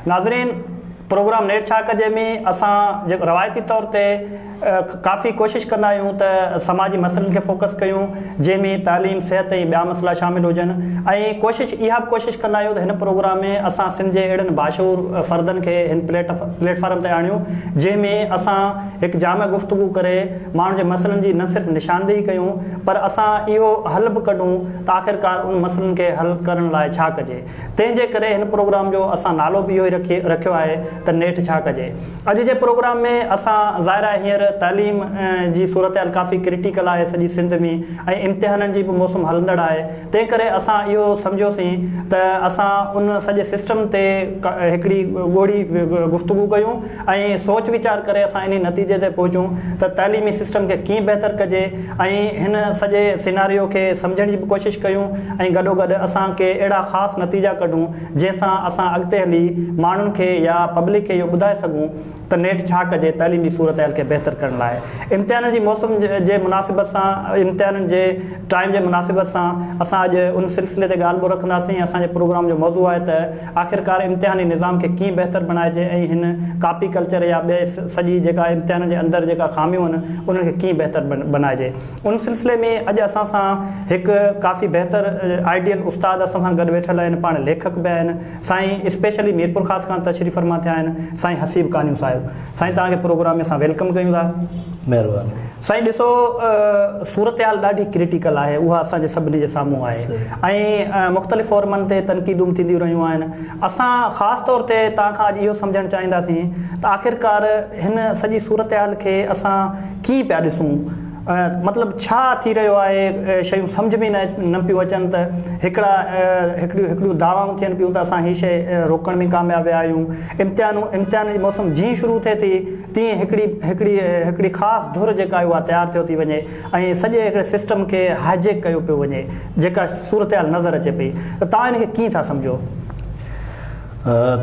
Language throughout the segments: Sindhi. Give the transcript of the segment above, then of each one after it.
ناظرين پروگرام نيٺ ڇا ڪجي ۾ اسان جيڪو روايتي طور تي ڪافي ڪوشش ڪندا آهيون ته سماجي مسئلن کي فوڪس ڪيون جنهن ۾ تعليم صحت ۽ ٻيا مسئلا شامل هجن ۽ ڪوشش اها به ڪوشش ڪندا آهيون ته هن پروگرام ۾ اسان سنڌ جي اهڙن باشعور فردن کي هن پليٽ پليٽ فارم تي آڻيون جنهن ۾ اسان هڪ جامع گفتگو ڪري ماڻهن جي مسئلن جي نه صرف نشاندهي ڪيون پر اسان اهو حل به ڪڍون ته آخرڪار ان مسئلن کي حل ڪرڻ لاء ڇا ڪجي. تنهن جي ڪري هن پروگرام جو اسان نالو به اهو ئي رکي رکيو آهي ته نيٺ ڇا ڪجي. اڄ جي پروگرام ۾ اسان ظاهر آهي هينئر تعليم جي صورتحال ڪافي ڪرٽيڪل آهي سڄي سنڌ ۾ ۽ امتحانن جي به موسم هلندڙ آهي تنهن ڪري اسان اهو سمجهيوسين ته اسان ان سڄي سسٽم تي هڪڙي ڳوڙهي گفتگو ڪيون ۽ سوچ ويچار ڪري اسان انهي نتيجي تي پهچون ته تعليمي سسٽم کي ڪيئن بهتر ڪجي ۽ هن سڄي سيناريو کي سمجهڻ جي به ڪوشش ڪيون ۽ گڏوگڏ اسان ڪي اهڙا خاص نتيجا ڪڍون جنهن سان اسان اڳتي هلي ماڻهن کي يا پبلڪ کي اهو ٻڌائي سگهون ته نيٺ ڇا ڪجي تعليمي صورتحال کي بهتر ڪرڻ لاء امتحانن جي موسم جي مناسبت سان امتحانن جي ٽائيم جي مناسبت سان اسان اڄ ان سلسلي تي ڳالهه ٻولهه رکنداسين اسان جي پروگرام جو موضوع آهي ته آخرڪار امتحاني نظام کي ڪيئن بهتر بڻائجي ۽ هن ڪاپي ڪلچر يا ٻئي سڄي جيڪا امتحانن جي اندر جيڪا خاميون آهن انهن کي ڪيئن بهتر بڻائجي ان سلسلي ۾ اڄ اسان سان هڪ ڪافي بهتر آئيڊيل استاد اسان سان گڏ ويٺل آهن پاڻ ليکڪ به آهن سائين اسپيشلي ميرپورخاص کان تشريف فرما ٿيا آهن سائين حسيب ڪانيو صاحب سائين توهان کي پروگرام ۾ اسان welcome ڪيون ٿا. مهرباني. سائين ڏسو صورتحال ڏاڍي ڪرٽيڪل آهي اها اسان جي سڀني جي سامهون آهي ۽ مختلف فورمن تي تنقيدون به ٿينديون رهيون آهن اسان خاص طور تي توهان کان اڄ اهو سمجهڻ چاهينداسين ته آخرڪار هن سڄي صورتحال کي اسان ڪيئن پيا ڏسون مطلب ڇا ٿي رهيو آهي شيون سمجهه ۾ نه پيون اچن ته هڪڙا هڪڙيون هڪڙيون دعوائون ٿين پيون ته اسان هي شيء روڪڻ ۾ ڪامياب ويا آهيون امتحانون امتحان جي موسم جيئن شروع ٿئي ٿي تيئن هڪڙي هڪڙي هڪڙي خاص ڌر جيڪا آهي اها تيار ٿيو ٿي وڃي ۽ سڄي هڪڙي سسٽم کي هائيجيڪ ڪيو پيو وڃي جيڪا صورتحال نظر اچي پئي ته توهان ان کي ڪيئن ٿا سمجهو؟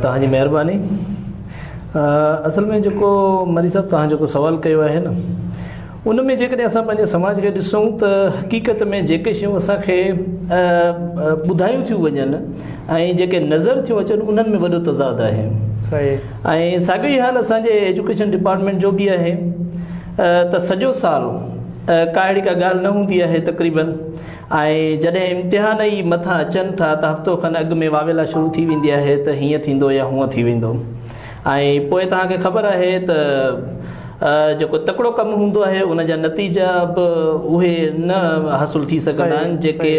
توهان جي مهرباني اصل ۾ جيڪو مري صاحب توهان جيڪو سوال ڪيو آهي نه ان ۾ جيڪڏهن اسان پنهنجي سماج کي ڏسون ته حقيقت ۾ جيڪي شيون اسان کي ٻڌايون ٿيون وڃن ۽ جيڪي نظر ٿيون اچن انهن ۾ وڏو تضاد آهي ۽ ساڳيو ئي حال اسان جي ايجوڪيشن ڊپارٽمينٽ جو به آهي ته سڄو سال ڪا اهڙي ڪا ڳالهه نه هوندي آهي تقريبن ۽ جڏهن امتحان ئي مٿان اچن ٿا ته هفتو کن اڳ ۾ واويلا شروع ٿي ويندي آهي ته هيئن ٿيندو يا هونئن ٿي ويندو ۽ پوء توهان کي خبر آهي ته جيڪو تڪڙو ڪم هوندو آهي ان جا نتيجا به اهي نه حاصل ٿي سگهندا آهن جيڪي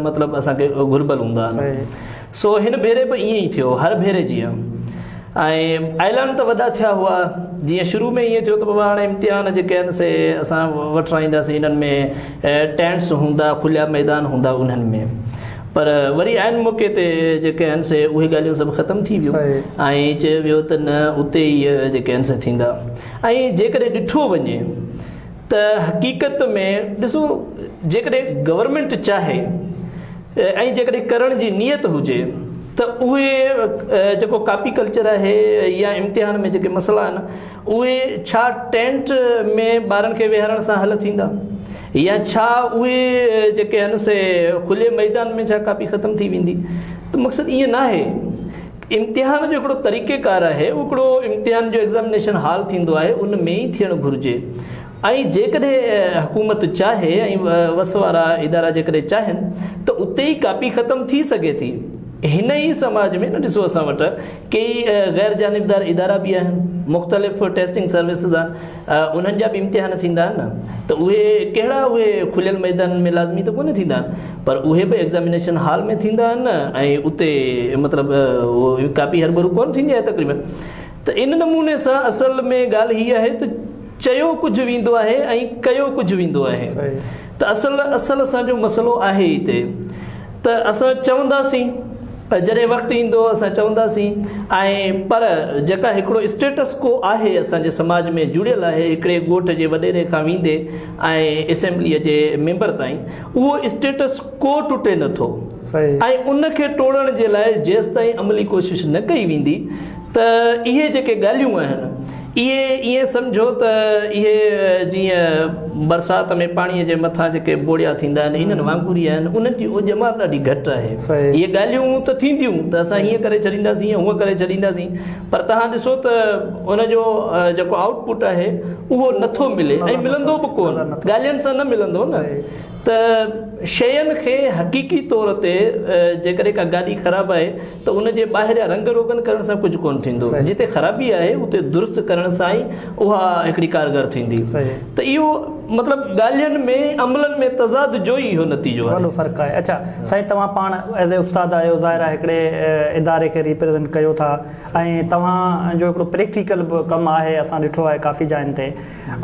مطلب اسان کي گهربل هوندا آهن سو هن ڀيري به ائين ئي ٿيو هر ڀيري جيئن ۽ اعلان ته وڏا ٿيا هئا جيئن شروع ۾ ائين ٿيو ته بابا هاڻي امتحان جيڪي آهن سي اسان وٺرائينداسين انهن ۾ ٽينٽس هوندا کليا ميدان هوندا انهن ۾ پر وري عين موقعي تي جيڪي آهن سي اهي ڳالهيون سڀ ختم ٿي ويون ۽ چيو ويو ته نه اتي ئي جيڪي آهن سي ٿيندا ۽ جيڪڏهن ڏٺو وڃي ته حقيقت ۾ ڏسو جيڪڏهن گورنمينٽ چاهي ۽ جيڪڏهن ڪرڻ جي نيت هجي ته اهي جيڪو ڪاپي ڪلچر آهي يا امتحان ۾ جيڪي مسئلا آهن اهي ڇا ٽينٽ ۾ ٻارن کي ويهارڻ سان حل ٿيندا يا ڇا اهي جيڪي آهن سي کلي ميدان ۾ ڇا ڪاپي ختم ٿي ويندي ته مقصد ائين ناهي امتحان جو هڪڙو طريقه ڪار آهي هڪڙو امتحان جو ايگزامينيشن هال ٿيندو آهي ان ۾ ئي ٿيڻ گهرجي ۽ جيڪڏهن حڪومت چاهي ۽ وس وارا ادارا جيڪڏهن چاهين ته اتي ئي ڪاپي ختم ٿي سگهي ٿي هن ئي سماج ۾ نه ڏسو اسان وٽ ڪيئي غير جانبدار ادارا به آهن، مختلف ٽيسٽنگ سروسز آهن، انهن جا به امتحان ٿيندا آهن نه ته اهي ڪهڙا اهي کليل ميدانن ۾ لازمي ته ڪونه ٿيندا آهن پر اهي به ايگزامينيشن هال ۾ ٿيندا آهن ۽ اتي مطلب ڪاپي هربرو ڪونه ٿيندي آهي تقريبن ته ان نموني سان اصل ۾ ڳالهه هي آهي ته چيو ڪجهه ويندو آهي ۽ ڪيو ڪجهه ويندو آهي ته اصل اصل اسان جو مسئلو آهي هتي ته اسان چونداسين ته جڏهن وقت ايندو اسان چونداسين ۽ پر جيڪا هڪڙو اسٽيٽس ڪو آهي اسان جي سماج ۾ جڙيل آهي هڪڙي ڳوٺ جي وڏيري کان ويندي ۽ اسيمبليء جي ميمبر تائين اهو اسٽيٽس ڪو ٽٽي نه ٿو ۽ ان کي ٽوڙڻ جي لاء جيستائين عملي ڪوشش نه ڪئي ويندي ته اهي جيڪي ڳالهيون آهن اهي ائين سمجهو ته اهي جيئن برسات ۾ پاڻيء جي مٿان جيڪي بوڙيا ٿيندا آهن انهن وانگر ئي آهن، انهن جي اهو ڄمار ڏاڍي گهٽ آهي. اهي ڳالهيون ته ٿينديون ته اسان هيئن ڪري ڇڏينداسين يا هونئن ڪري ڇڏينداسين پر توهان ڏسو ته ان جو جيڪو آئوٽ پٽ آهي اهو نٿو ملي ۽ ملندو به ڪونه، ڳالهين سان نه ملندو نه. ته شين کي حقيقي طور تي جيڪڏهن ڪا گاڏي خراب آهي ته ان جي ٻاهريان رنگ روغن ڪرڻ سان ڪجهه ڪونه ٿيندو، جتي خرابي آهي اتي درست ڪرڻ سان ئي اها هڪڙي ڪارگر ٿيندي. ته اهو مطلب ڳالهين ۾ عملن ۾ تضاد جو ئي اهو نتيجو آهي. وڏو فرق آهي. اڇا سائين توهان پاڻ ايز اي استاد آهيو ظاهر آهي هڪڙي اداري کي ريپريزنٽ ڪيو ٿا ۽ توهان جو هڪڙو پريڪٽيڪل به ڪم آهي اسان ڏٺو آهي ڪافي جاين تي.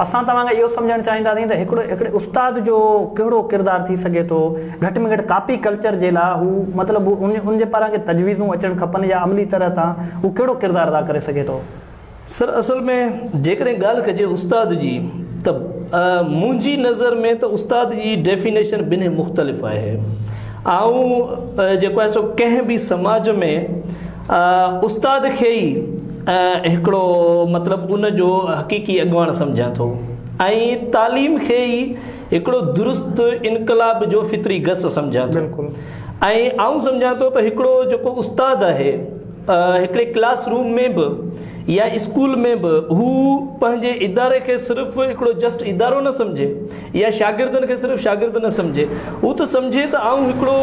اسان توهان کان اهو سمجهڻ چاهينداسين ته هڪڙو هڪڙي استاد جو ڪهڙو ڪردار ٿي سگهي ٿو گهٽ ۾ گهٽ ڪاپي ڪلچر جي لاء هو مطلب هو ان جي پاران ڪي تجويزون اچڻ کپن يا عملي طرح تان هو ڪهڙو ڪردار ادا ڪري سگهي ٿو. سر اصل ۾ جيڪڏهن ڳالهه ڪجي استاد جي ته منهنجي نظر ۾ ته استاد جي ڊيفينيشن بنهه مختلف آهي آئون جيڪو آهي سو ڪنهن به سماج ۾ استاد کي ئي هڪڙو مطلب ان جو حقيقي اڳواڻ سمجهان ٿو ۽ تعليم کي ئي هڪڙو درست انقلاب جو فطري گس سمجهان ٿو ۽ آئون سمجهان ٿو ته هڪڙو جيڪو استاد آهي هڪڙي ڪلاس روم ۾ به يا اسڪول ۾ به هو پنهنجي اداري کي صرف هڪڙو جسٽ ادارو نه سمجهي يا شاگردن کي صرف شاگرد نه سمجهي، هو ته سمجهي ته آئون هڪڙو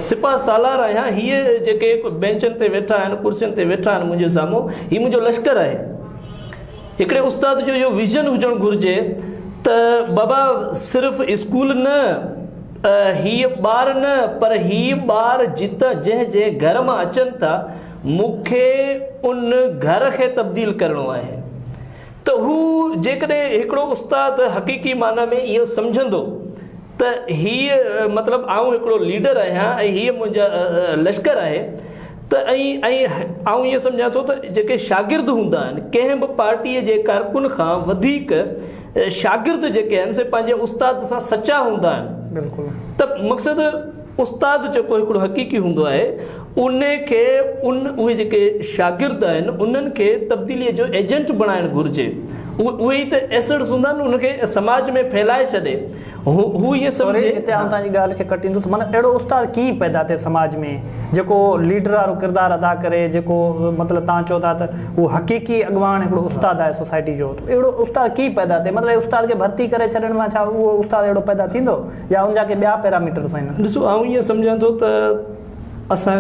سپهه سالار آهيان، هيء جيڪي بينچن تي ويٺا آهن، ڪرسين تي ويٺا آهن منهنجي سامهون، هي منهنجو لشڪر آهي. هڪڙي استاد جو اهو ويزن هجڻ گهرجي ته بابا صرف اسڪول نه، هيء ٻار نه، پر هي ٻار جتان جنهن جنهن گهر مان اچن ٿا، مون کي ان گهر کي تبديل ڪرڻو آهي. ته هو جيڪڏهن هڪڙو استاد حقيقي معنيٰ ۾ اهو سمجهندو ته هيء مطلب آئون هڪڙو ليڊر آهيان ۽ هيء منهنجا لشڪر آهي ته ۽ ۽ آئون ائين سمجهان ٿو ته جيڪي شاگرد هوندا آهن ڪنهن به پارٽيء جي ڪارڪن کان وڌيڪ شاگرد جيڪي آهن سي پنهنجي استاد سان سچا هوندا آهن بلڪل ته مقصد استاد جيڪو هڪڙو حقيقي هوندو آهي ان کي ان اهي جيڪي شاگرد آهن انهن کي تبديلي جو ايجنٽ بڻائڻ گهرجي اهي ئي ته ايسڊس هوندا آهن ان کي سماج ۾ ڦهلائي ڇڏي هو هو ائين سوري سمجهي هتي آئون توهان جي ڳالهه کي ڪٽيندس معنيٰ اهڙو استاد ڪيئن پيدا ٿئي سماج ۾ جيڪو ليڊر وارو ڪردار ادا ڪري جيڪو مطلب توهان چئو ٿا ته هو حقيقي اڳواڻ هڪڙو استاد آهي سوسائٽي جو ته اهڙو استاد ڪيئن پيدا ٿئي مطلب استاد کي ڀرتي ڪري ڇڏڻ سان ڇا اهو استاد اهڙو پيدا ٿيندو يا ان جا ڪي ٻيا پيراميٽرس آهن؟ ڏسو آئون ائين سمجهان ٿو ته اسان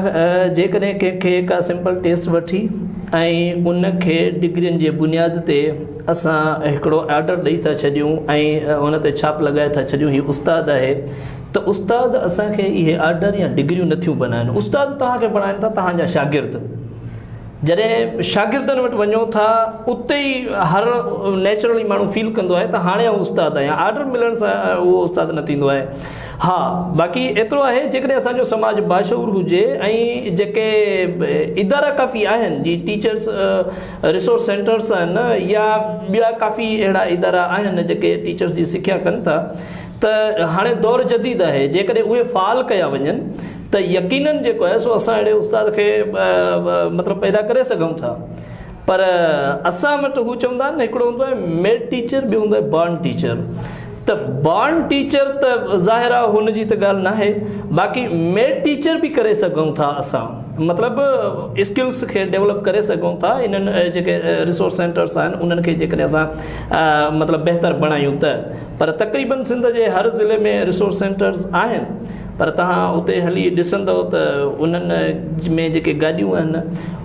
جيڪڏهن ڪنهن کي ڪا سمپل ٽيسٽ وٺي ۽ ان کي ڊگرين جي بنياد تي اسان هڪڙو آرڊر ڏئي ٿا ڇڏيون ۽ ان تي ڇاپ لڳائي ٿا ڇڏيون هي استاد آهي ته استاد اسان کي اهي آرڊر يا ڊگريون نٿيون بنائن استاد توهان کي بڻائن ٿا توهان جا شاگرد جڏهن شاگردن وٽ وڃو ٿا اتي ئي هر نيچرلي ماڻهو فيل ڪندو آهي ته هاڻي آئون استاد آهيان آرڊر ملڻ سان اهو استاد نه ٿيندو آهي ها باقي ايترو آهي جيڪڏهن اسان جو سماج باشعور هجي ۽ جيڪي ادارا ڪافي آهن جي ٽيچرس ريسورس سينٽرس آهن يا ٻيا ڪافي اهڙا ادارا آهن جيڪي ٽيچرس جي سکيا ڪن ٿا ته هاڻي دور جديد آهي جيڪڏهن اهي فعال ڪيا وڃن ته يقينن جيڪو آهي سو اسان اهڙي استاد کي مطلب پيدا ڪري سگهون ٿا پر اسان وٽ هو چوندا آهن هڪڙو هوندو آهي ميڊ ٽيچر ٻيو هوندو آهي بارن ٽيچر ته بارن ٽيچر ته ظاهر آهي هن جي ته ڳالهه ناهي باقي ميڊ ٽيچر به ڪري سگهون ٿا اسان مطلب اسڪلس کي ڊيولپ ڪري سگهون ٿا انهن جيڪي ريسورس سينٽرس آهن انهن کي جيڪڏهن اسان مطلب بهتر بڻايون ته پر تقريبن سنڌ جي هر ضلعي ۾ ريسورس سينٽرس آهن پر توهان اتي هلي ڏسندؤ ته انهن ۾ جيڪي گاڏيون آهن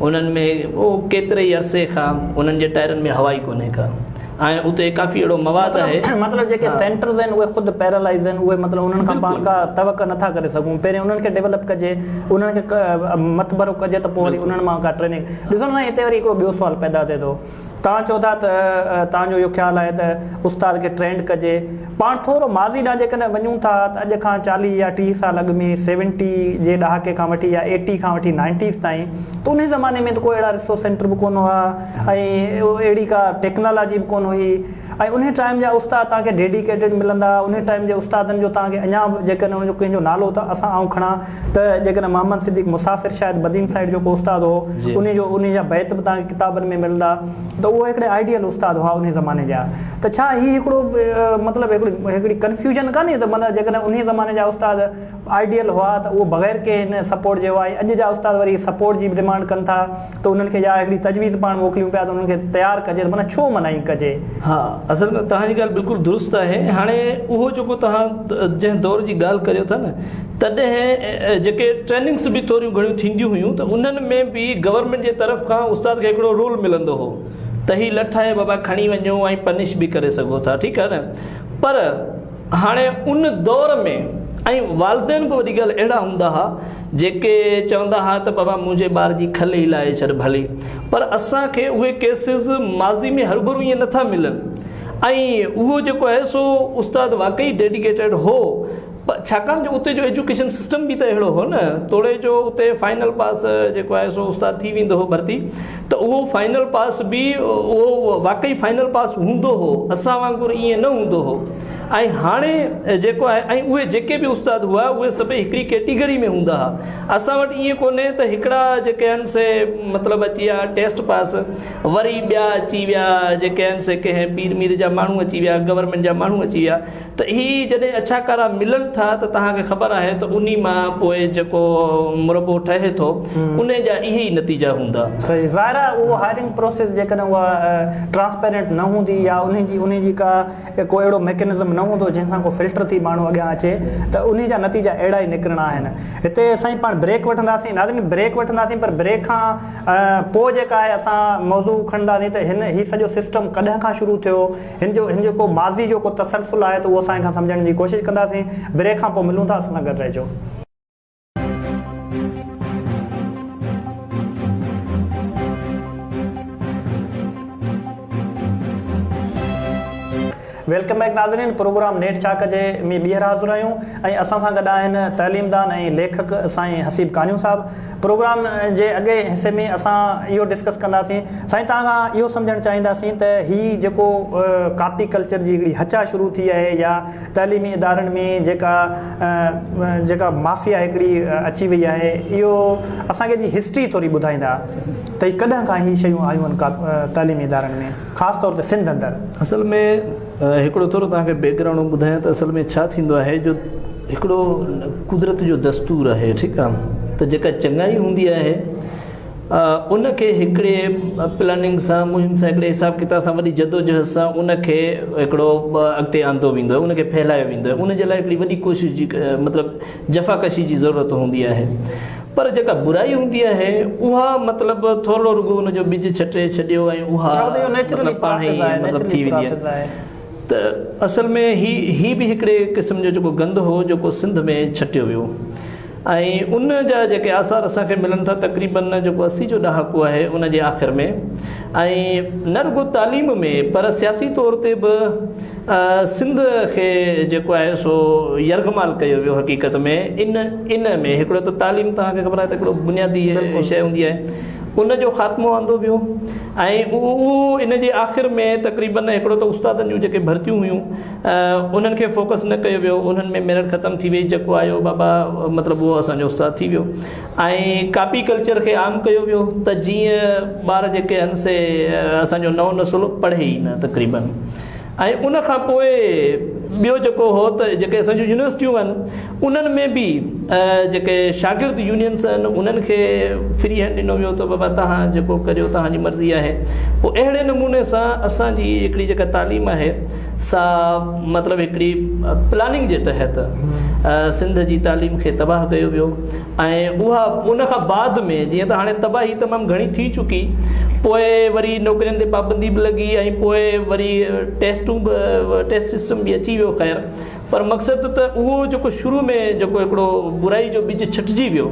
انهن ۾ اهو ڪيتري ئي عرصي کان انهن جي ٽائرن ۾ هوا ئي ڪونهي ڪا ۽ اتي ڪافي اهڙو مواد آهي. مطلب جيڪي سينٽرز آهن اهي خود پيرالائز آهن اهي مطلب انهن کان پاڻ ڪا توقع نٿا ڪري سگهون پهرين انهن کي ڊيولپ ڪجي انهن کي مٿڀرو ڪجي ته پوء وري انهن مان ڪا ٽريننگ ڏسو نه سائين هتي وري هڪڙو ٻيو سوال پيدا ٿئي ٿو توهان چئو ٿا ته توهان جو اهو خيال آهي ته استاد کي ٽرينڊ ڪجي. پاڻ ٿورو ماضي ڏانهن جيڪڏهن وڃون ٿا ته اڄ کان چاليهه يا ٽيهه سال اڳ ۾ سيونٽي جي ڏهاڪي کان وٺي يا ايٽي کان وٺي نائنٽيز تائين ته انهي زماني ۾ ته ڪو اهڙا ريسورس سينٽر به ڪونه هئا ۽ اهڙي ڪا ٽيڪنالاجي به ڪونه هئي ۽ انهي ٽائيم جا استاد توهان کي ڊيڊيڪيٽيڊ ملندا انهي ٽائيم جي استادن جو توهان کي اڃا به جيڪڏهن ان جو ڪنهن جو نالو ته اسان آئون کڻان ته جيڪڏهن محمد صديق مسافر شايد بدين سائيڊ جو ڪو استاد هو انهي جو انهي جا بيت به توهان کي ڪتابن ۾ ملندا ته اهي هڪڙي آئيڊيل استاد هئا انهي زماني جا ته ڇا هي هڪڙو مطلب هڪڙي هڪڙي ڪنفيوزن ڪانهي ته معنيٰ جيڪڏهن انهي زماني جا استاد آئيڊيل هئا ته اهو بغير ڪنهن سپورٽ جي هئا ۽ اڄ جا استاد وري سپورٽ جي به ڊمانڊ ڪن ٿا ته انهن کي يا هڪڙي تجويز پاڻ موڪليون پيا ته انهن کي تيار ڪجي ته معنيٰ ڇو معنيٰ ائين ڪجي؟ ها اصل ۾ توهان جي ڳالهه بلڪل درست آهي هاڻي اهو جيڪو توهان جنهن دور جي ڳالهه ڪريو ٿا نه تڏهن جيڪي ٽريننگس به ٿوريون گهڻيون ٿينديون هيون ته انهن ۾ به گورنمينٽ جي طرف کان استاد کي هڪڙو رول ملندو هو ته هي لٺ آهي بابا کڻي وڃو ۽ پنش به ڪري سگهو ٿا ٺيڪ آهي نه پر هاڻي ان دور ۾ ۽ والدين به وڏي ڳالهه اهڙا هوندا ها جيڪي چوندا ها ته بابا منهنجي ٻار جي کل ئي لاهي ڇڏ ڀلي پر اسان کي اهي ڪيسز ماضي ۾ هروڀرو ائين نٿا ملن ۽ اهو جيڪو آهي سو استاد واقعي ڊيڊيڪيٽيڊ هو ڇاڪاڻ جو اتي جو ايجوڪيشن سسٽم به ته اهڙو هو نه توڙي جو اتي فائنل پاس جيڪو آهي سو استاد ٿي ويندو هو ڀرتي ته اهو فائنل پاس به اهو واقعي فائنل پاس هوندو هو اسان وانگر ائين نه هوندو هو ۽ هاڻي جيڪو آهي ۽ اهي جيڪي به استاد هئا اهي سڀئي هڪڙي ڪيٽيگري ۾ هوندا هئا اسان وٽ ائين ڪونهي ته هڪڙا جيڪي آهن سي مطلب اچي ويا ٽيسٽ پاس وري ٻيا اچي ويا جيڪي آهن سي ڪنهن پير مير جا ماڻهو اچي ويا گورنمينٽ جا ماڻهو اچي ويا ته هي جڏهن اڇا ڪارا ملن ٿا ته توهان کي خبر آهي ته انهي مان پوء جيڪو مربو ٺهي ٿو انهي جا اهي ئي نتيجا هوندا. صحيح ظاهر آهي اهو هائرنگ پروسيس جيڪڏهن اها ٽرانسپيرنٽ نه هوندي يا انهي جي انهي جي ڪا ڪو اهڙو ميڪنزم نه هوندو جنهن سان ڪو فلٽر ٿي ماڻهو اڳيان اچي ته انهي جا نتيجا اهڙا ئي نڪرڻا آهن. هتي سائين پاڻ بريڪ وٺنداسين ناظرين بريڪ وٺنداسين پر بريڪ کان پوء جيڪا آهي اسان موضوع کڻنداسين ته هن هي سڄو سسٽم ڪڏهن کان شروع ٿيو هن جو هن جو ڪو ماضي جو ڪو تسلسل آهي ته اهو اسان کان سمجهڻ جي ڪوشش ڪنداسين. بريڪ کان پوء ملون ٿا اسان سان گڏ رهجو. Welcome back ناظرين پروگرام نيٺ ڇا ڪجي ۾ ٻيهر حاضر آهيون ۽ اسان سان گڏ آهن تعليمدان ۽ ليکڪ سائين حسيب ڪانيو صاحب پروگرام جي اڳئين حصي ۾ اسان اهو ڊسڪس ڪنداسين. سائين توهان کان اهو سمجهڻ چاهينداسين ته هي جيڪو ڪاپي ڪلچر جي هڪڙي هچا شروع ٿي آهي يا تعليمي ادارن ۾ جيڪا جيڪا مافيا هڪڙي اچي وئي آهي اهو اسان کي جي هسٽري ٿوري ٻڌائيندا ته هي ڪڏهن کان هي شيون آيون آهن تعليمي ادارن ۾ خاص طور تي سنڌ اندر. اصل ۾ هڪڙو ٿورو توهان کي بيڪ گرائونڊ ٻڌايان ته اصل ۾ ڇا ٿيندو آهي جو هڪڙو قدرت جو دستور آهي ٺيڪ آهي ته جيڪا چڱائي هوندي آهي ان کي هڪڙي پلاننگ سان مهم سان هڪڙي حساب ڪتاب سان وڏي جدوجهد سان ان کي هڪڙو اڳتي آندو ويندو آهي ان کي ڦهلايو ويندو آهي ان جي لاء هڪڙي وڏي ڪوشش جي مطلب جفاڪشي جي ضرورت هوندي آهي پر جيڪا برائي هوندي آهي اها مطلب ٿورڙو رڳو ان جو ٻج ڇٽي ڇڏيو ۽ اها مطلب پاڻ ئي مطلب ٿي ويندي آهي ته اصل ۾ هي هي به هڪڙي قسم جو جيڪو گند هو جيڪو سنڌ ۾ ڇٽيو ويو ۽ ان جا جيڪي آثار اسان کي ملن ٿا تقريبن جيڪو 80 جو ڏهاڪو آهي ان جي آخر ۾ ۽ نه رڳو تعليم ۾ پر سياسي طور تي به سنڌ کي جيڪو آهي سو يرغمال ڪيو ويو حقيقت ۾ ان ان ۾ هڪڙو ته تعليم توهان کي خبر آهي ته هڪڙو بنيادي شيء هوندي آهي ان جو خاتمو آندو ويو ۽ اهو ان جي آخر ۾ تقريبن هڪڙو ته استادن جون جيڪي ڀرتيون هيون انهن کي فوڪس نه ڪيو ويو انهن ۾ ميرٽ ختم ٿي وئي جيڪو آيو بابا مطلب اهو اسان جو استاد ٿي ويو ۽ ڪاپي ڪلچر کي عام ڪيو ويو ته جيئن ٻار جيڪي آهن سي اسان جو نئون نسل پڙهي ئي نه تقريبن ۽ ان کان پوء ٻيو جيڪو هو ته جيڪي اسان جون يونيورسٽيون آهن انهن ۾ به جيڪي شاگرد يونينس آهن انهن کي فري هينڊ ڏنو ويو ته بابا توهان جيڪو ڪريو توهان جي مرضي آهي پوء اهڙي نموني سان اسان جي هڪڙي جيڪا تعليم آهي سا مطلب هڪڙي پلاننگ جي تحت سنڌ جي تعليم کي تباهه ڪيو ويو ۽ اها ان کان بعد ۾ جيئن ته هاڻي تباهي تمام گهڻي ٿي چڪي پوء وري نوڪرين تي پابندي به لڳي ۽ پوء وري ٽيسٽون به ٽيسٽ سسٽم به اچي ويو خير پر مقصد ته اهو جيڪو شروع ۾ جيڪو هڪڙو برائي جو ٻج ڇٽجي ويو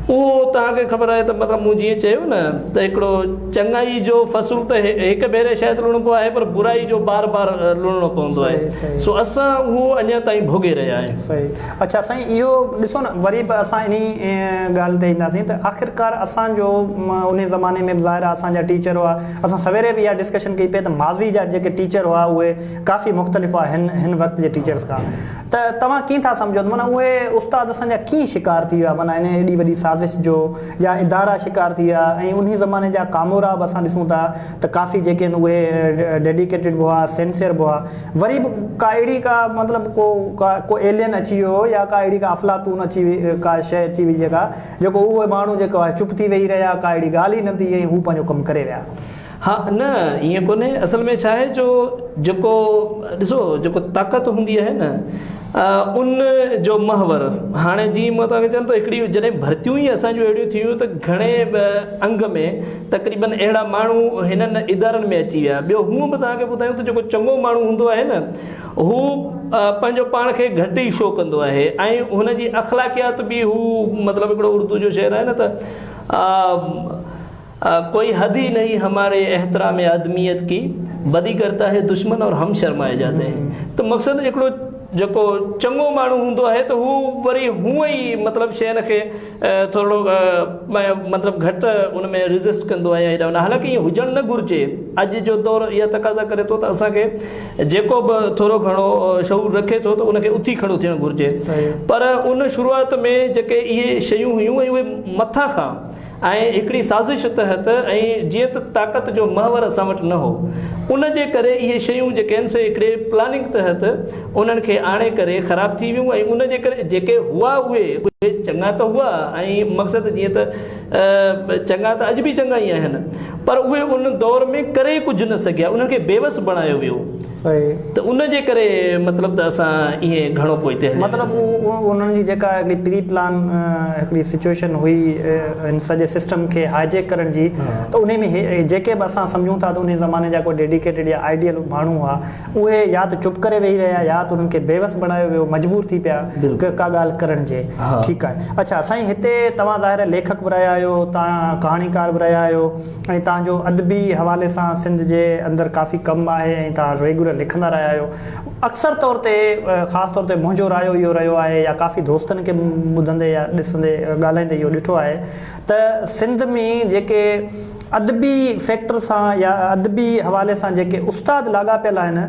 اهو توهان کي خبر آهي ته مطلب مون جيئن چيو نه ته هڪڙو چڱائي جو فصل ته هڪ ڀيري شايد لڻبو آهي پر برائي جو بار بار لڻڻو پوندو آهي سو اسان اهو اڃا تائين ڀوڳي رهيا آهيون. صحيح اڇا سائين اهو ڏسو نه وري به اسان انهي ڳالهه تي اينداسين ته آخرڪار اسان جو انهي زماني ۾ به ظاهر آهي اسان جا ٽيچر هئا اسان سويري به اها ڊسڪشن ڪئي پئي ته ماضي جا جيڪي ٽيچر هئا اهي ڪافي مختلف هئا هن هن وقت جي ٽيچرس کان ته توهان ڪيئن ٿا سمجهو ته معنيٰ اهي استاد اسان جا ڪيئن شڪار ٿي ويا معنيٰ ان ايڏي وڏي سازش. سازش جو يا ادارا شڪار ٿي ويا ۽ انهي زماني جا ڪامورا به اسان ڏسون ٿا ته ڪافي جيڪي آهن اهي ڊيڊيڪيٽيڊ به هئا سنسيئر به هئا وري به ڪا اهڙي ڪا مطلب ڪو ڪا ڪو ايلين اچي ويو يا ڪا اهڙي ڪا افلاطون اچي وئي ڪا شيء اچي وئي جيڪا جيڪو اهي ماڻهو جيڪو آهي چپ ٿي ويهي رهيا ڪا اهڙي ڳالهه ئي نه ٿي ۽ هو پنهنجو ڪم ڪري ويا. ها نه ائين ڪونهي اصل ۾ ڇا آهي جو جيڪو ڏسو جيڪو طاقت هوندي آهي نه ان جو محور هاڻي جيئن مان توهان کي چوان ٿو هڪڙي جڏهن ڀرتيون ئي اسان جون اهڙيون ٿيون ته گهڻي انگ ۾ تقريبن اهڙا ماڻهو هنن ادارن ۾ اچي ويا ٻيو هونء به توهان کي ٻڌايون ته جيڪو چڱو ماڻهو هوندو آهي نه هو پنهنجو پاڻ کي گهٽ ئي شو ڪندو آهي ۽ هن جي اخلاقيات به هو مطلب هڪڙو اردو جو شعر آهي نه ته ڪوئي حد ئي نهين هماري احترام آدميت ڪي، بدي ڪرتا هي دشمن اور هم شرمائي جاتي هين ته مقصد هڪڙو جيڪو چڱو ماڻهو هوندو آهي ته هو وري هونء ئي مطلب شين کي ٿورڙو مطلب گهٽ ان ۾ ريزسٽ ڪندو آهي يا هيڏانهن هوڏانهن حالانڪه ائين هجڻ نه گهرجي اڄ جو دور اها تقاضا ڪري ٿو ته اسان کي جيڪو به ٿورو گهڻو شعور رکي ٿو ته ان کي اٿي کڙو ٿيڻ گهرجي پر ان شروعات ۾ جيڪي اهي شيون هيون ۽ اهي مٿان کان ۽ هڪڙي سازش تحت ۽ جيئن ته طاقت جو محور اسان وٽ نه هو ان جي ڪري اهي شيون جيڪي آهن سي هڪڙي پلاننگ تحت انهن کي آڻي ڪري خراب ٿي ويون ۽ ان جي ڪري جيڪي هئا اهي اهي چڱا ته هئا ۽ مقصد جيئن ته چڱا ته اڄ به چڱا ئي آهن پر اهي ان دور ۾ ڪري ڪجهه نه سگهيا انهن کي بيوس بڻايو ويو. صحيح. ته ان جي ڪري مطلب ته اسان ائين گهڻو پوئتي هليا مطلب وياسين. انهن جي جيڪا هڪڙي پري پلان هڪڙي سچوئيشن هئي هن سڄي سسٽم کي هاء جيڪ ڪرڻ جي ته انهي ۾ جيڪي به اسان سمجهون ٿا ته انهي زماني جا ڪو ڊيڊيڪيٽيڊ يا آئيڊيل ماڻهو هئا اهي يا ته چپ ڪري ويهي رهيا يا ته انهن کي بيوس بڻايو ويو مجبور ٿي پيا ڪا ڳالهه ڪرڻ جي ٺيڪ آهي اڇا سائين هتي توهان ظاهر آهي ليکڪ به رهيا آهيو توهان ڪهاڻيڪار به رهيا آهيو ۽ توهان جو ادبي حوالي سان سنڌ جي اندر ڪافي ڪم آهي ۽ توهان ريگيولر لکندا رهيا آهيو. اڪثر طور تي خاص طور تي منهنجو رايو اهو رهيو آهي يا ڪافي دوستن کي ٻڌندي يا ڏسندي ڳالهائيندي اهو ڏٺو آهي ته سنڌ ۾ جيڪي ادبي فيڪٽر سان يا ادبي حوالي سان جيڪي استاد لاڳاپيل آهن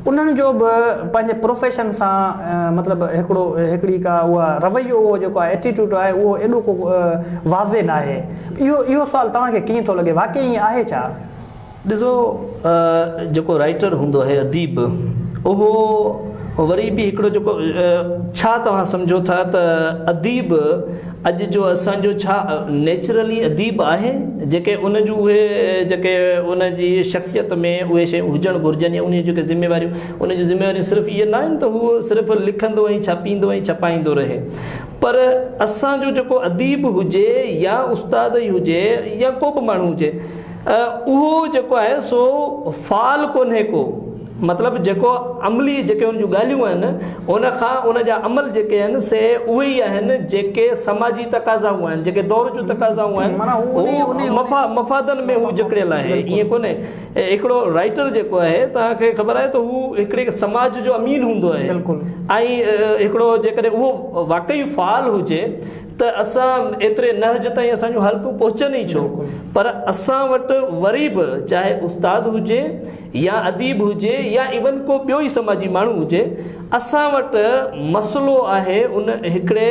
انهن جو به پنهنجي پروفيشن سان مطلب هڪڙو هڪڙي ڪا اها رويو اهو جيڪو آهي ايٽيٽيوڊ آهي اهو ايڏو ڪو واضح ناهي. اهو اهو سوال توهان کي ڪيئن ٿو لڳي؟ واقعي ائين آهي ڇا؟ ڏسو جيڪو رائيٽر هوندو آهي اديب اهو وري به هڪڙو جيڪو ڇا توهان سمجهو ٿا ته اديب اڄ جو اسان جو ڇا نيچرلي اديب آهي جيڪي ان جون اهي جيڪي ان جي شخصيت ۾ اهي شيون هجڻ گهرجن يا ان جون جيڪي ذميواريون ان جون ذميواريون صرف اهي نه آهن ته هو صرف لکندو ۽ ڇاپيندو ۽ ڇپائيندو رهي پر اسان جو جيڪو اديب هجي يا استاد ئي هجي يا ڪو به ماڻهو هجي اهو جيڪو آهي سو فعال ڪونهي ڪو مطلب جيڪو عملي جيڪي ان جون ڳالهيون آهن ان کان ان جا عمل جيڪي آهن سي اهي ئي آهن جيڪي سماجي تقاضائون آهن جيڪي دور جون تقاضائون آهن هو مفادن ۾ هو جڪڙيل آهي ائين ڪونهي هڪڙو رائيٽر جيڪو آهي توهان کي خبر آهي ته هو هڪڙي سماج جو امين هوندو آهي ۽ هڪڙو جيڪڏهن اهو واقعي فعال هجي ته اسان ايتري نهج تائين اسان جون حالتون پهچن ئي ڇو پر اسان وٽ وري به چاهي استاد هجي يا اديب هجي يا ايون ڪو ٻيو ئي سماجي ماڻهو هجي اسان وٽ مسئلو آهي ان هڪڙي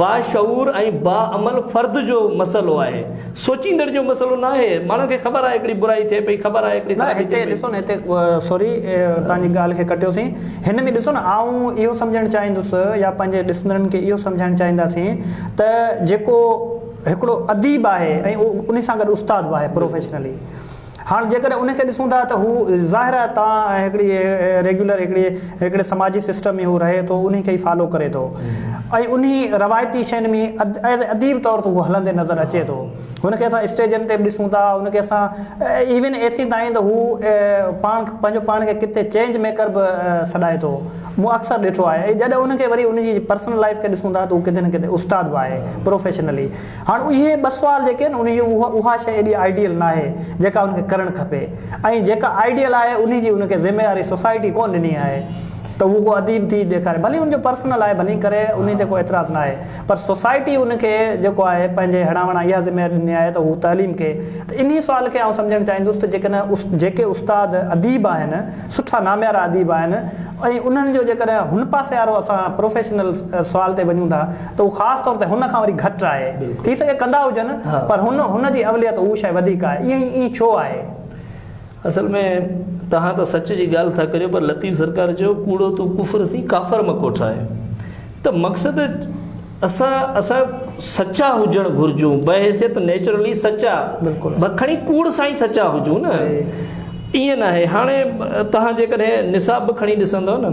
باشعور ۽ باعمل فرد جو مسئلو آهي سوچيندڙ جو مسئلو ناهي ماڻهن کي خبر آهي هڪڙي برائي ٿئي پئي خبر آهي هڪڙي نه خرابي هتي ٿئي پئي. ڏسو نه هتي سوري توهان جي ڳالهه کي ڪٽيوسين هن ۾ ڏسو نه آئون اهو سمجهڻ چاهيندس يا پنهنجي ڏسندڙن کي اهو سمجهائڻ چاهينداسين ته جيڪو هڪڙو اديب آهي ۽ انهي سان گڏ استاد به آهي پروفيشنلي هاڻ جيڪڏهن ان کي ڏسون ٿا ته هو ظاهر آهي تان هڪڙي ريگيولر هڪڙي هڪڙي سماجي سسٽم ۾ هو رهي ٿو انهي کي ئي فالو ڪري ٿو ۽ انهي روايتي شين ۾ ايز اديب طور تي هو هلندي نظر اچي ٿو هن کي اسان اسٽيجن تي به ڏسون ٿا هن کي اسان ايون ايسين تائين ته هو پاڻ پنهنجو پاڻ کي ڪٿي چينج ميڪر به سڏائي ٿو مون اڪثر ڏٺو آهي ۽ جڏهن ان کي وري ان جي پرسنل لائف کي ڏسون ٿا ته هو ڪٿي نه ڪٿي استاد به آهي پروفيشنلي هاڻ اهي ٻه سوال جيڪي آهن انهي جي اها شيء ايڏي آئيڊيل ناهي جيڪا ان کي ڪرڻ کپي ۽ جيڪا آئيڊيل آهي انهي جي ان کي ذميواري سوسائٽي ڪونه ڏني آهي. ته هو ڪو اديب ٿي ڏيکاري ڀلي ان جو پرسنل آهي ڀلي ڪري انهي تي ڪو اعتراض ناهي پر سوسائٽي ان کي جيڪو آهي پنهنجي هڙان وڙان اها ذميواري ڏني آهي ته هو تعليم کي ته انهي سوال کي آئون سمجهڻ چاهيندس ته جيڪڏهن جيڪي استاد اديب آهن سٺا ناميارا اديب آهن ۽ انهن جو جيڪڏهن هن پاسي وارو اسان پروفيشنل سوال تي وڃون ٿا ته اهو خاص طور تي هن کان وري گهٽ آهي ٿي سگهي ڪندا هجن پر هن هن جي اوليت اهو شيء وڌيڪ آهي ائين ائين ڇو آهي؟ اصل ۾ توهان ته سچ جي ڳالهه ٿا ڪريو پر لطيف سرڪار چيو ڪوڙو تون ڪفر سين ڪافر م ڪوٺاء ته مقصد اسان اسان سچا هجڻ گهرجون بحيثيت نيچرلي سچا بلڪل کڻي ڪوڙ سان ئي سچا هجون نه ائين ناهي هاڻي توهان جيڪڏهن نصاب به کڻي ڏسندو نه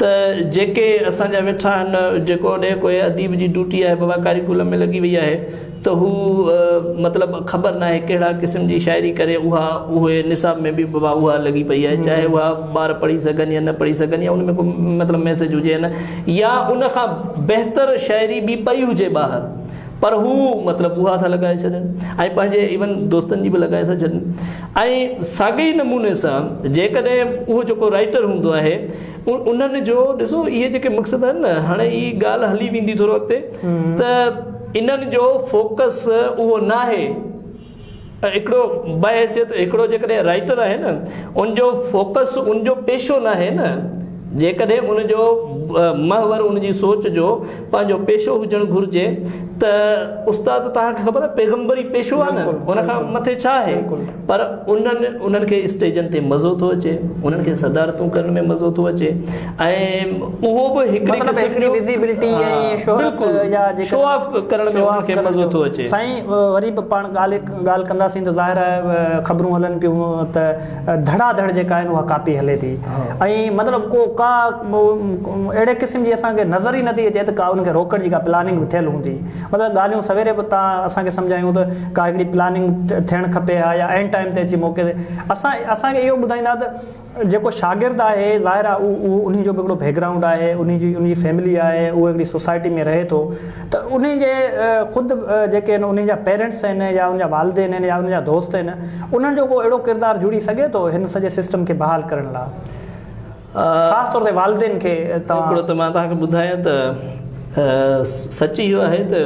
ته جيڪي اسان جا ويٺا آهن جيڪو ڏي ڪوئي اديب جي ڊيوٽي آهي بابا ڪاريڪولم ۾ لڳي وئي آهي ته هو مطلب خبر ناهي ڪهڙا قسم جي شاعري ڪري اها اهي نصاب ۾ به بابا اها لڳي پئي آهي چاهي اها ٻار پڙهي سگهن يا نه پڙهي سگهن يا ان ۾ ڪو مطلب ميسيج هجي يا نه يا ان کان بهتر شاعري به پئي هجي ٻاهر پر هو مطلب اها ٿا لڳائي ڇڏن ۽ پنهنجي ايون دوستن جي به لڳائي ٿا ڇڏن ۽ ساڳئي نموني سان جيڪڏهن اهو جيڪو رائٽر هوندو آهي انهن جو ڏسو اهي جيڪي مقصد آهن نه هاڻي هي ڳالهه هلي ويندي ٿورو اڳتي ته انهن جو فوڪس اهو ناهي هڪڙو بحيثيت هڪڙو جيڪڏهن رائٽر آهي نه ان جو فوڪس ان جو پيشو ناهي نه جيڪڏهن ان جو محور ان جي سوچ جو پنهنجو پيشو هجڻ گهرجي ته استاد توهان کي خبر آهي پيغمبري پيشو آهي نه ان کان مٿي ڇا آهي پر انهن انهن کي اسٽيجن تي مزو ٿو اچي، انهن کي صدارتون ڪرڻ ۾ مزو ٿو اچي ۽ اهو به هڪڙي مطلب قسم هڪڙي جو وزيبلٽي ها ۽ شهرت بلڪل يا جيڪڏهن شو آف ڪرڻ ۾ شو انهن آف کي ڪرڻ مزو جو ٿو اچي. سائين وري به پاڻ ڳالهه ڳالهه ڪنداسين ته ظاهر آهي خبرون هلن پيون ته ڌڙا ڌڙ جيڪا آهن اها ڪاپي هلي ٿي ۽ مطلب ڪو ڪا اهڙي قسم جي اسان کي نظر ئي نٿي اچي ته ڪا ان کي روڪڻ جي ڪا پلاننگ به ٿيل هوندي. مطلب ڳالهيون سويري به تان اسان کي سمجهايون ته ڪا هڪڙي پلاننگ ٿيڻ کپي ها يا عين ٽائيم تي اچي موقعي تي اسان اسان کي اهو ٻڌائيندا ته جيڪو شاگرد آهي ظاهر آهي اهو انهي جو به هڪڙو بيڪ گرائونڊ آهي انهي جي انهي جي فيملي آهي اهو هڪڙي سوسائٽي ۾ رهي ٿو ته انهي جي خود جيڪي آهن انهي جا پيرنٽس آهن يا ان جا والدين آهن يا ان جا دوست آهن انهن جو ڪو اهڙو ڪردار جڙي سگهي ٿو هن سڄي سسٽم کي بحال ڪرڻ لاء. خاص طور تي والدين کي توهان. هڪڙو ته مان توهان کي ٻڌايان ته سچ اهو آهي ته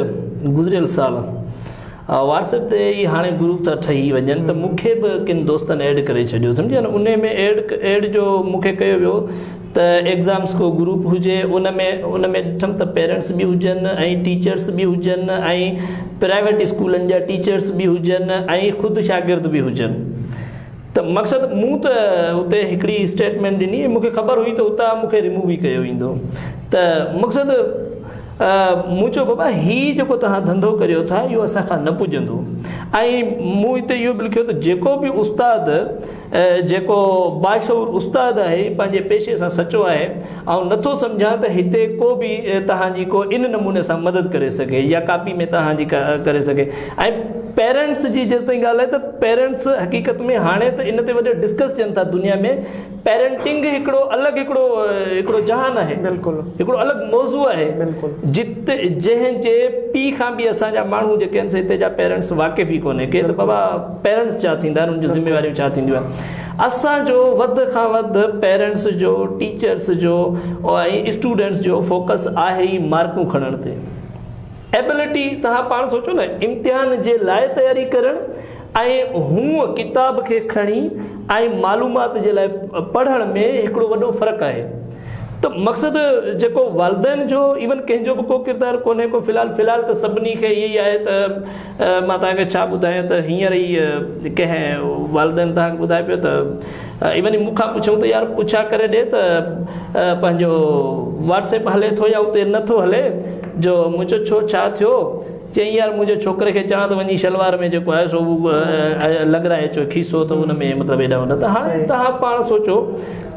گذريل سال واٽس ايپ تي ئي هاڻي گروپ ٿا ٺهي وڃن ته مون کي به ڪن دوستن ايڊ ڪري ڇڏيو سمجهيا نه انهي ۾ ايڊ ايڊ جو مون کي ڪيو ويو ته ايگزامس ڪو گروپ هجي ان ۾ ان ۾ ڏٺم ته پيرنٽس به هجن ۽ ٽيچرس به هجن ۽ پرائيويٽ اسڪولن جا ٽيچرس به هجن ۽ خود شاگرد به هجن ته مقصد مون ته اتي هڪڙي اسٽيٽمينٽ ڏني ۽ مون کي خبر هئي ته اتان مون کي ريموو ئي ڪيو ويندو ته مقصد مون چيو بابا هي جيڪو توهان ڌنڌو ڪريو ٿا اهو اسان کان نه پڄندو ۽ مون اتي اهو به لکيو ته جيڪو به استاد جيڪو باشعور استاد آهي پنهنجي پيشي سان سچو آهي آئون نٿو سمجهان ته هتي ڪو به توهان جي ڪو ان نموني سان مدد ڪري سگهي يا ڪاپي ۾ توهان جي ڪري سگهي ۽ پيرنٽس جي جيستائين ڳالهه آهي ته پيرنٽس حقيقت ۾ هاڻي ته ان تي وڏو ڊسڪس ٿين ٿا دنيا ۾ پيرنٽنگ هڪڙو الڳ هڪڙو هڪڙو جهان آهي بلڪل هڪڙو الڳ موضوع آهي بلڪل جت جنهن جي پي کان به اسان جا ماڻهو جيڪي آهن سي هتي جا پيرنٽس واقف ئي ڪونهي ڪي ته بابا پيرنٽس ڇا ٿيندا آهن ان جون ذميواريون ڇا ٿينديون آهن اسان جو وڌ کان وڌ پيرنٽس جو ٽيچرس جو ۽ اسٽوڊنٽس جو فوڪس آهي ئي مارڪون کڻڻ تي ايبلٽي توهان پاڻ سوچو نه امتحان جي لاء تياري ڪرڻ ۽ هونء ڪتاب کي کڻي ۽ معلومات جي لاء پڙهڻ ۾ هڪڙو وڏو فرق آهي ته مقصد جيڪو والدين جو ايون ڪنهن جو به ڪو ڪردار ڪونهي ڪو في الحال في الحال ته سڀني کي اهي ئي آهي ته مان توهان کي ڇا ٻڌايان ته هينئر ئي ڪنهن والدين توهان کي ٻڌائي پيو ته ايون مون کان پڇيائون ته يار پڇا ڪري ڏي ته پنهنجو واٽس ايپ هلي ٿو يا اتي نٿو هلي جو مون چيو ڇو ڇا ٿيو چيائين يار منهنجي ڇوڪري کي چوان ته وڃي شلوار ۾ جيڪو آهي سو لڳرائي اچو کيسو ته ان ۾ مطلب ايڏا وڏا ته هاڻي توهان پاڻ سوچو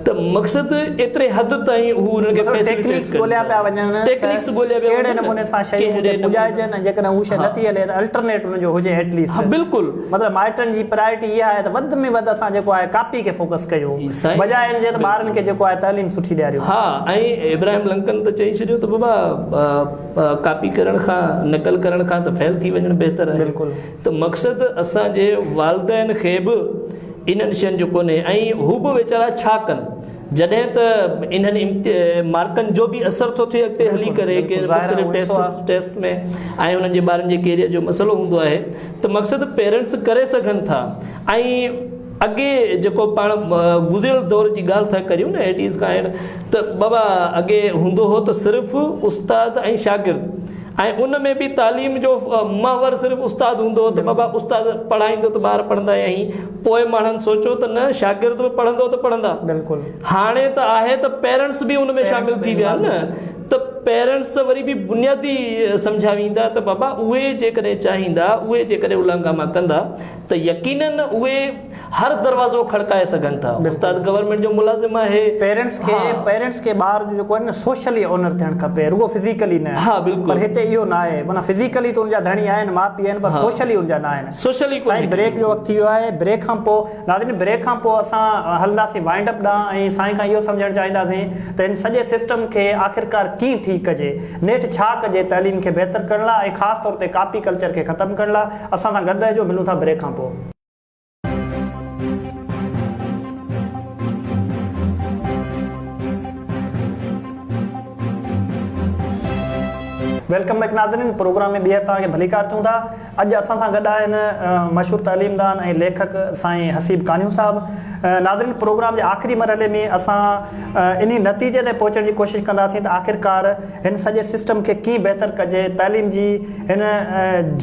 ته مقصد ايتري حد تائين هو انهن کي ٽيڪنيڪس ڳوليا پيا وڃن ٽيڪنيڪس ڳوليا پيا ڪهڙي نموني سان شيون اتي پڄائجن ۽ جيڪڏهن هو شيء نٿي هلي ته الٽرنيٽ ان جو هجي ايٽ ليسٽ بلڪل مطلب مائٽن جي پرائرٽي اها آهي ته وڌ ۾ وڌ اسان جيڪو آهي ڪاپي کي فوڪس ڪيون بجاء ان جي ته ٻارن کي جيڪو آهي تعليم سٺي ڏياريون. ها ۽ ابراهيم لنڪن ته چئي ڇڏيو ته بابا ڪاپي ڪرڻ کان نقل ڪرڻ کان ته فيل ٿي وڃڻ بهتر آهي بلڪل ته مقصد اسان جي والدين کي به انهن شين جو ڪونهي ۽ هو به ويچارا ڇا ڪن. جڏهن ته انهن مارڪن جو به اثر ٿو ٿئي اڳتي هلي ڪري مختلف ٽيسٽس ٽيسٽ ۾ ۽ انهن جي ٻارن جي ڪيريئر جو مسئلو هوندو آهي ته مقصد پيرنٽس ڪري سگهن ٿا ۽ اڳي جيڪو پاڻ گذريل دور جي ڳالهه ٿا ڪريون نه ايٽيز کان هيٺ ته بابا اڳي هوندو هو ته صرف استاد ۽ شاگرد ۽ ان ۾ به تعليم جو محور صرف استاد هوندو هو ته بابا استاد پڙهائيندو ته ٻار پڙهندا يا هي پوء ماڻهن سوچيو ته نه شاگرد به پڙهندو ته پڙهندا بلڪل هاڻي ته آهي ته پيرنٽس به ان ۾ شامل ٿي ويا نه ته پيرنٽس ته وري به بنيادي سمجهيا ويندا ته بابا اهي جيڪڏهن چاهيندا اهي جيڪڏهن الانگاما ڪندا ته يقينن اهي هر دروازو کڙڪائي سگهن ٿا استاد گورنمينٽ جو ملازم آهي پيرنٽس کي پيرنٽس کي ٻار جو جيڪو آهي نه سوشلي اونر ٿيڻ کپي رڳو فزيڪلي نه ها بلڪل پر هتي اهو نه آهي معنيٰ فزيڪلي ته ان جا ڌڻي آهن ماء پيء آهن پر سوشلي ان جا نه آهن سوشلي سائين بريڪ جو وقت ٿي ويو آهي بريڪ کان پوء ناظرين بريڪ کان پوء اسان هلنداسين وائنڊ اپ ڏانهن ۽ سائين کان اهو سمجهڻ چاهينداسين ته هن سڄي سسٽم کي آخرڪار ڪيئن ٺيڪ ڪجي نيٺ ڇا ڪجي تعليم کي بهتر ڪرڻ لاء ۽ خاص طور تي ڪاپي ڪلچر کي ختم ڪرڻ لاء اسان سان گڏ رهجو ملون ٿا بريڪ کان پوء. Welcome back ناظرين پروگرام ۾ ٻيهر توهان کي ڀليڪار چئون ٿا اڄ اسان سان گڏ آهن مشهور تعليمدان ۽ ليکڪ سائين حسيب ڪانيو صاحب ناظرين پروگرام جي آخري مرحلي ۾ اسان انهي نتيجي تي پهچڻ جي ڪوشش ڪنداسين ته آخرڪار هن سڄي سسٽم کي ڪيئن بهتر ڪجي تعليم جي هن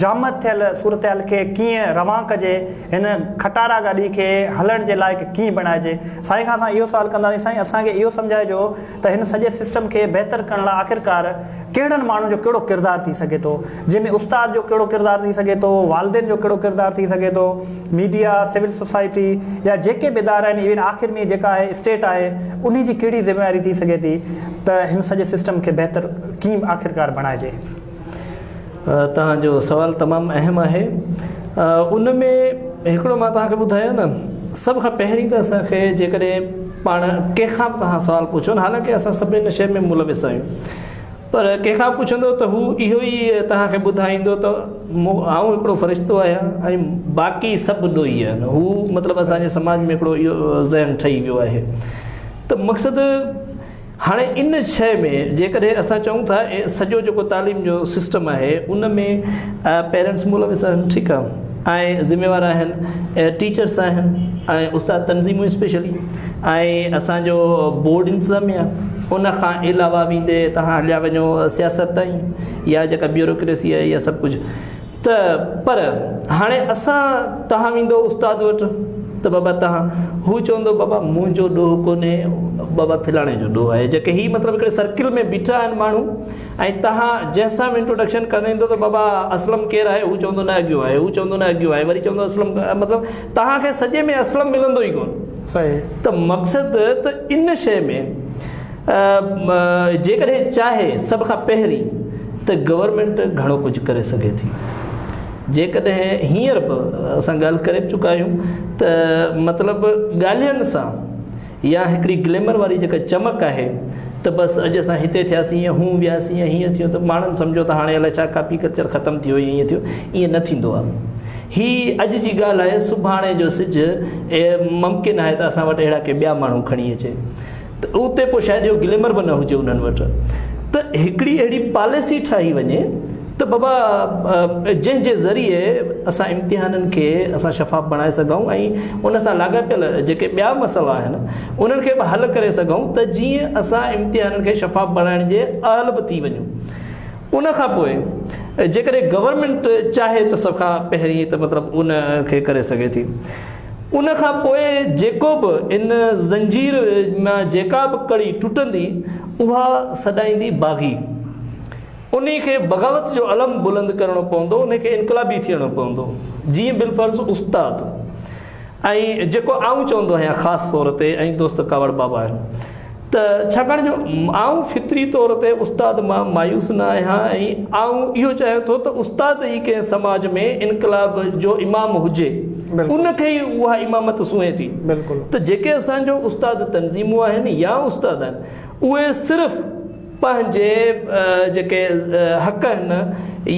جامد ٿيل صورتحال کي ڪيئن روان ڪجي هن کٽارا گاڏي کي هلڻ جي لائق ڪيئن بڻائجي؟ سائين کان اسان اهو سوال ڪنداسين، سائين اسان کي اهو سمجهائجو ته هن سڄي سسٽم کي بهتر ڪرڻ لاء آخرڪار ڪهڙن ماڻهن جو ڪهڙو ڪردار ٿي سگهي ٿو؟ جنهن ۾ استاد جو ڪهڙو ڪردار ٿي سگهي ٿو، والدين جو ڪهڙو ڪردار ٿي سگهي ٿو، ميڊيا، سول سوسائٽي يا جيڪي به ادارا آهن ايون آخر ۾ جيڪا آهي اسٽيٽ آهي انهي جي ڪهڙي ذميواري ٿي سگهي ٿي ته هن سڄي سسٽم کي بهتر ڪيئن آخرڪار بڻائجي؟ توهان جو سوال تمام اهم آهي ان ۾ هڪڙو مان توهان کي ٻڌايان نه سڀ کان پهرين ته اسان کي جيڪڏهن پاڻ ڪنهن کان به توهان سوال پڇو نه حالانڪه اسان سڀ ان شيء ۾ ملوث آهيون پر ڪنهن کان پڇندو ته هو اهو ئي توهان کي ٻڌائيندو ته آئون هڪڙو فرشتو آهيان ۽ باقي سڀ ڏوهي آهن هو مطلب اسان جي سماج ۾ هڪڙو اهو ذهن ٺهي ويو آهي ته مقصد هاڻي ان شيء ۾ جيڪڏهن اسان چئون ٿا سڄو جيڪو تعليم جو سسٽم آهي ان ۾ پيرنٽس ملوث آهن ٺيڪ آهي ۽ ذميوار آهن ٽيچرس آهن ۽ استاد تنظيمون اسپيشلي ۽ اسان جو بورڊ انتظاميا ان کان علاوه ويندي توهان هليا وڃو سياست تائين يا جيڪا بيوروڪريسي آهي يا سڀ ڪجهه ته پر هاڻي اسان توهان ويندو استاد وٽ ته بابا توهان هو چوندو بابا منهنجو ڏوهه ڪونهي بابا فلاڻي جو ڏوهه آهي جيڪي هي مطلب هڪڙي سرڪل ۾ بيٺا آهن ماڻهو ۽ توهان جنهن سان به انٽروڊڪشن ڪرائيندو ته بابا اسلم ڪير آهي هو چوندو نه اڳيون آهي هو چوندو نه اڳيون آهي وري چوندو اسلم مطلب توهان کي سڄي ۾ اسلم ملندو ئي ڪونه صحيح ته مقصد ته ان شيء ۾ جيڪڏهن چاهي سڀ کان پهرين ته گورنمينٽ گهڻو ڪجهه ڪري سگهي ٿي. جيڪڏهن هينئر به اسان ڳالهه ڪري به چڪا آهيون ته مطلب ڳالهين سان يا هڪڙي گليمر واري جيڪا چمڪ آهي ته بس اڄ اسان هتي ٿياسين يا هون وياسين يا هيئن ٿيو ته ماڻهن سمجهيو ته هاڻي الائي ڇا ڪاپي ڪلچر ختم ٿي ويو يا هيئن ٿيو ائين نه ٿيندو آهي. هي اڄ جي ڳالهه آهي سڀاڻي جو سج ممڪن آهي ته اسان وٽ اهڙا ڪي ٻيا ماڻهو کڻي اچي. ته اتي پوء شايد اهو گليمر به نه هجي انهن وٽ ته هڪڙي اهڙي پاليسي ٺاهي وڃي ته بابا جنهن جي ذريعي اسان امتحانن کي اسان شفاف بڻائي سگهون ۽ ان سان لاڳاپيل جيڪي ٻيا مسئلا آهن انهن کي به حل ڪري سگهون ته جيئن اسان امتحانن کي شفاف بڻائڻ جي اهل به ٿي وڃون ان کان پوء جيڪڏهن گورنمينٽ چاهي ته سڀ کان پهرين ته مطلب ان کي ڪري سگهي ٿي ان کان پوء جيڪو به ان زنجير مان جيڪا به ڪڙي ٽٽندي اها سڏائيندي باغي. انهي کي بغاوت جو علم بلند ڪرڻو پوندو، انهي کي انقلابي ٿيڻو پوندو. جيئن بالفرض استاد ۽ جيڪو آئون چوندو آهيان خاص طور تي ۽ دوست ڪاوڙ بابا آهن. ته ڇاڪاڻ جو آئون فطري طور تي استاد مان مايوس نه آهيان ۽ آئون اهو چاهيان ٿو ته استاد ئي ڪنهن سماج ۾ انقلاب جو امام هجي ان کي ئي اها امامت سونهي ٿي ته جيڪي اسان جو استاد تنظيمون آهن يا استاد آهن اهي صرف پنهنجي جيڪي حق آهن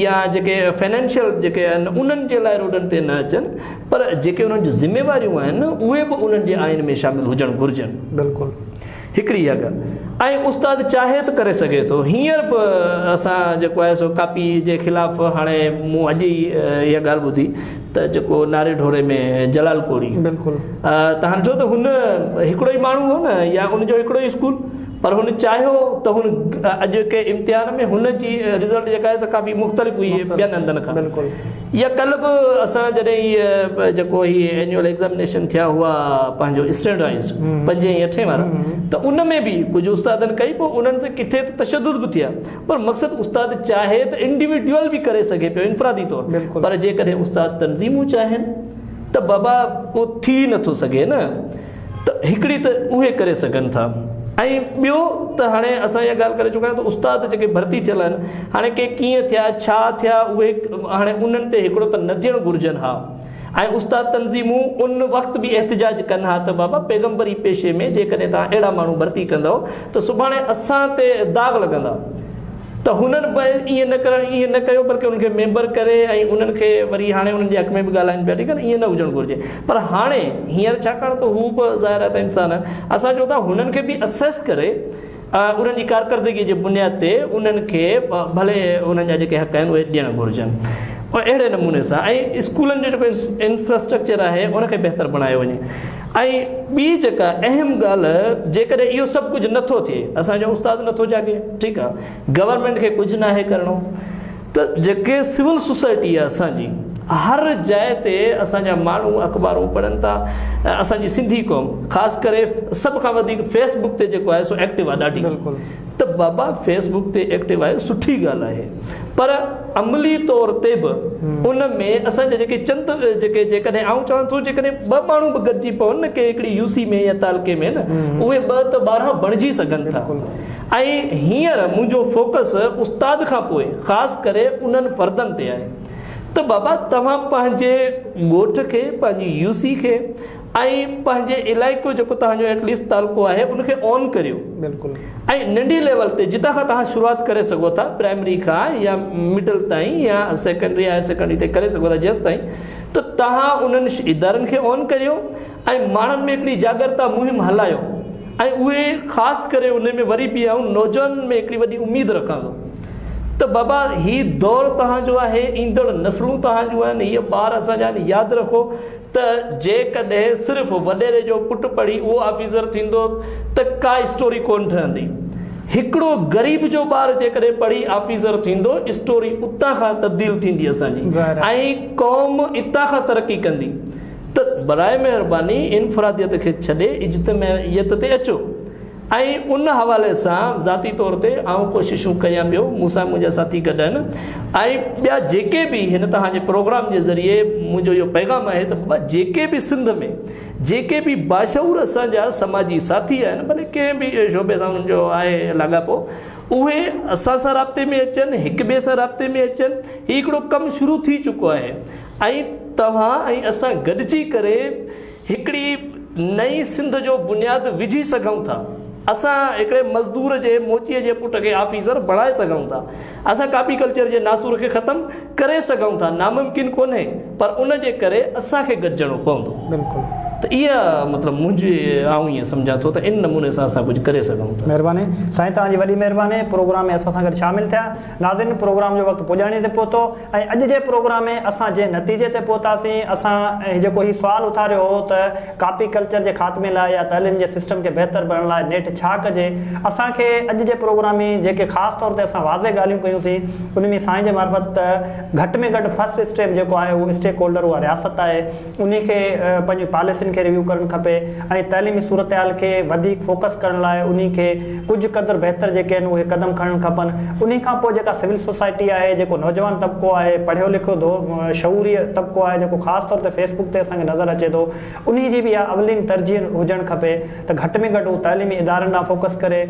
يا جيڪي فنانشل جيڪي آهن انهن جي لاء روڊن تي نه اچن پر جيڪي انهن جون ذميواريون آهن اهي به انهن جي آئين ۾ شامل هجڻ گهرجن. بلڪل. هڪڙي اها ڳالهه ۽ استاد چاهي ته ڪري سگهي ٿو. هينئر به اسان جيڪو آهي سو ڪاپي جي خلاف هاڻي مون اڄ ئي اها ڳالهه ٻڌي ته جيڪو ناري ڍوري ۾ جلال ڪوري بلڪل تهان ڏٺو ته هن هڪڙو ئي ماڻهو هو نه يا ان جو هڪڙو ئي اسڪول پر هن چاهيو ته هن اڄوڪي امتحان ۾ هن جي رزلٽ جيڪا آهي سا ڪافي مختلف هئي ٻين هنڌن کان بلڪل يا ڪلهه به اسان جڏهن هي جيڪو هي اينيول ايگزامينيشن ٿيا هئا پنهنجو اسٽينڊرائيزڊ پنجين ۽ اٺين وارا ته ان ۾ به ڪجهه استادن ڪئي پوء انهن تي ڪٿي ته تشدد به ٿيا پر مقصد استاد چاهي ته انڊيوڊيول به ڪري سگهي پيو انفرادي طور پر جيڪڏهن استاد تنظيمون چاهين ته بابا اهو ٿي نٿو سگهي نه ته هڪڙي ته اهي ڪري سگهن ٿا ۽ ٻيو ته هاڻي اسان اها ڳالهه ڪري چڪا آهيون ته استاد جيڪي ڀرتي ٿيل آهن هاڻي ڪي ڪيئن ٿيا ڇا ٿيا اهي هاڻي انهن تي هڪڙو ته نه ٿيڻ گهرجن ها ۽ استاد تنظيمون ان وقت به احتجاج ڪن ها ته بابا پيغمبري پيشي ۾ جيڪڏهن توهان اهڙا ماڻهو ڀرتي ڪندؤ ته سڀاڻي اسان تي داغ لڳندا. ته هنن به ائين نه ڪرڻ ائين نه ڪيو بلڪه انهن کي ميمبر ڪري ۽ انهن کي وري هاڻي انهن جي حق ۾ به ڳالهائين پيا ٺيڪ آهي نه ائين نه هجڻ گهرجي پر هاڻي هينئر ڇاڪاڻ ته هو به ظاهر آهي ته انسان آهن اسان چئون ٿا هنن کي به اسيس ڪري انهن جي ڪارڪردگي جي بنياد تي انهن کي ڀلي انهن جا جيڪي حق آهن اهي ڏيڻ گهرجن اهڙي نموني سان ۽ اسڪولن جو جيڪو انفراسٽرڪچر آهي ان کي بهتر بڻايو وڃي ۽ ٻي جيڪا اهم ڳالهه جيڪڏهن اهو سڀ ڪجهه نٿو ٿئي اسان جو استاد نٿو جاڳي ٺيڪ آ گورنمينٽ کي ڪجهه ناهي ڪرڻو ته جيڪي سول سوسائٽي آ اسان جي هر جاء تي اسان جا ماڻهو اخبارون پڙهن ٿا اسان جي سنڌي قوم خاص ڪري سڀ کان وڌيڪ فيس بڪ تي جيڪو آهي سو ايڪٽو آ ڏاڍي ته بابا فيس بڪ تي ايڪٽو آهي سٺي ڳالهه آهي پر عملي طور تي به ان ۾ اسان جا جيڪي چند جيڪي جيڪڏهن آئون چوان ٿو جيڪڏهن ٻه ماڻهو به گڏجي پون نه ڪنهن هڪڙي يو سي ۾ يا تعلقي ۾ نه اهي ٻه ته 12 بڻجي سگهن ٿا ۽ هينئر منهنجو فوڪس استاد کان پوء خاص ڪري انهن فردن تي آهي ته بابا توهان پنهنجي ڳوٺ کي پنهنجي يو سي کي ۽ پنهنجي علائقو جيڪو توهان جو ايٽليسٽ تعلقو آهي ان کي آن ڪريو بلڪل ۽ ننڍي ليول تي جتان کان توهان شروعات ڪري سگهو ٿا پرائمري کان يا مڊل تائين يا سيڪنڊري هائر سيڪنڊري تائين ڪري سگهو ٿا جيستائين ته توهان انهن ادارن کي آن ڪريو ۽ ماڻهن ۾ هڪڙي جاڳرتا مهم هلايو ۽ اهي خاص ڪري ان ۾ وري به آئون نوجوانن ۾ هڪڙي وڏي اميد رکان ٿو ته بابا هي دور توهان جو آهي ايندڙ نسلون توهان جون آهن هي ٻار اسان جا آهن ياد رکو ته جيڪڏهن صرف وڏيري جو پٽ پڙهي اهو آفيسر ٿيندو ته ڪا اسٽوري ڪونه ٺهندي. هڪڙو غريب جو ٻار جيڪڏهن پڙهي آفيسر ٿيندو اسٽوري اتان کان تبديل ٿيندي اسان جي ۽ قوم اتان کان ترقي ڪندي ته برائي مهرباني انفراديت کي ڇڏي اجتماعيت تي اچو. ۽ ان حوالي سان ذاتي طور تي آئون ڪوششون ڪريان پيو، مون سان منهنجا ساٿي گڏ آهن ۽ ٻيا جيڪي به هن توهان جي پروگرام جي ذريعي منهنجو اهو پيغام آهي ته بابا جيڪي به سنڌ ۾ جيڪي به باشعور اسان جا سماجي ساٿي آهن ڀلي ڪنهن به شعبي سان انهن جو آهي لاڳاپو اهي اسان سان رابطي ۾ اچن هڪ ٻئي سان رابطي ۾ اچن هي هڪڙو ڪم شروع ٿي چڪو آهي ۽ توهان ۽ اسان گڏجي ڪري هڪڙي نئين سنڌ جو بنياد وجهي سگهون ٿا. اسان هڪڙي مزدور جي موچيء جي پٽ کي آفيسر بڻائي سگهون ٿا. اسان ڪاپي ڪلچر جي ناسور کي ختم ڪري سگهون ٿا. ناممڪن ڪونهي پر ان جي ڪري اسان کي گڏجڻو پوندو. بلڪل. ته اها مطلب منهنجي آئون ائين سمجهان ٿو ته ان نموني سان اسان ڪجهه ڪري سگهون ٿا. مهرباني سائين توهان جي وڏي مهرباني پروگرام ۾ اسان سان گڏ شامل ٿيا. ناظرين پروگرام جو وقت پڄاڻي تي پهتو. ۽ اڄ جي پروگرام ۾ اسان جنهن نتيجي تي پهتاسين اسان جيڪو هي سوال اٿاريو هو ته ڪاپي ڪلچر جي خاتمي لاء يا تعليم جي سسٽم کي بهتر بڻائڻ لاء نيٺ ڇا ڪجي اسان کي اڄ جي پروگرام ۾ جيڪي خاص طور تي اسان واضح ڳالهيون ڪيون سين ان ۾ سائين جي معرفت ته گهٽ ۾ گهٽ فرسٽ اسٽيپ جيڪو آهي اهو اسٽيڪ هولڊر اها رياست آهي انهي کي پنهنجي پاليسين کي ريويو ڪرڻ کپي ۽ تعليمي صورتحال کي وڌيڪ فوڪس ڪرڻ لاء انهي کي ڪجهه قدر بهتر جيڪي آهن اهي قدم کڻڻ کپن انهي کان پوء جيڪا سول سوسائٽي آهي جيڪو نوجوان طبقو آهي پڙهيو لکيو ڌو شعوري طبقو آهي جيڪو خاص طور تي فيس بڪ تي اسان کي نظر اچي ٿو انهي جي به اها اولين ترجيح هجڻ کپي ته گهٽ ۾ گهٽ هو تعليمي ادارن ڏانهن فوڪس ڪري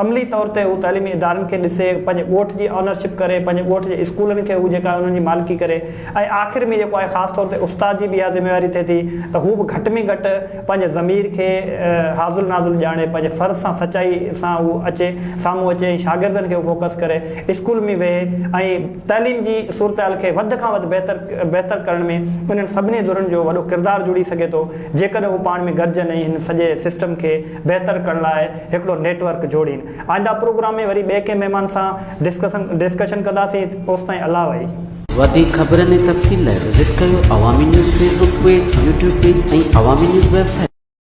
عملي طور تي هو تعليمي ادارن کي ڏسي پنهنجي ڳوٺ جي آنرشپ ڪري پنهنجي ڳوٺ جي اسڪولن کي هو جيڪا انهن جي مالڪي ڪري ۽ آخر ۾ جيڪو آهي خاص طور تي استاد جي به اها ذميواري ٿئي ٿي ته هو به گهٽ ۾ گهٽ. گهٽ پنهنجي ضمير کي حاضل ناضل ڄاڻي پنهنجي فرض سان سچائي سان هو اچي سامهون اچي ۽ شاگردن کي فوڪس ڪري اسڪول ۾ ويهي ۽ تعليم جي صورتحال کي وڌ کان وڌ بهتر بهتر ڪرڻ ۾ انهن سڀني ڌرين جو وڏو ڪردار جڙي سگهي ٿو جيڪڏهن هو پاڻ ۾ گڏجن ۽ هن سڄي سسٽم کي بهتر ڪرڻ لاء هڪڙو نيٽ ورڪ جوڙين. آئنده پروگرام ۾ وري ٻئي ڪنهن مهمان سان ڊسڪسن ڊسڪشن ڪنداسين اوستائين الله وحي. وڌيڪ خبرن ۽ تفصيل لاء وزٽ ڪيو Awami news Facebook page, YouTube page ۽ Awami news website.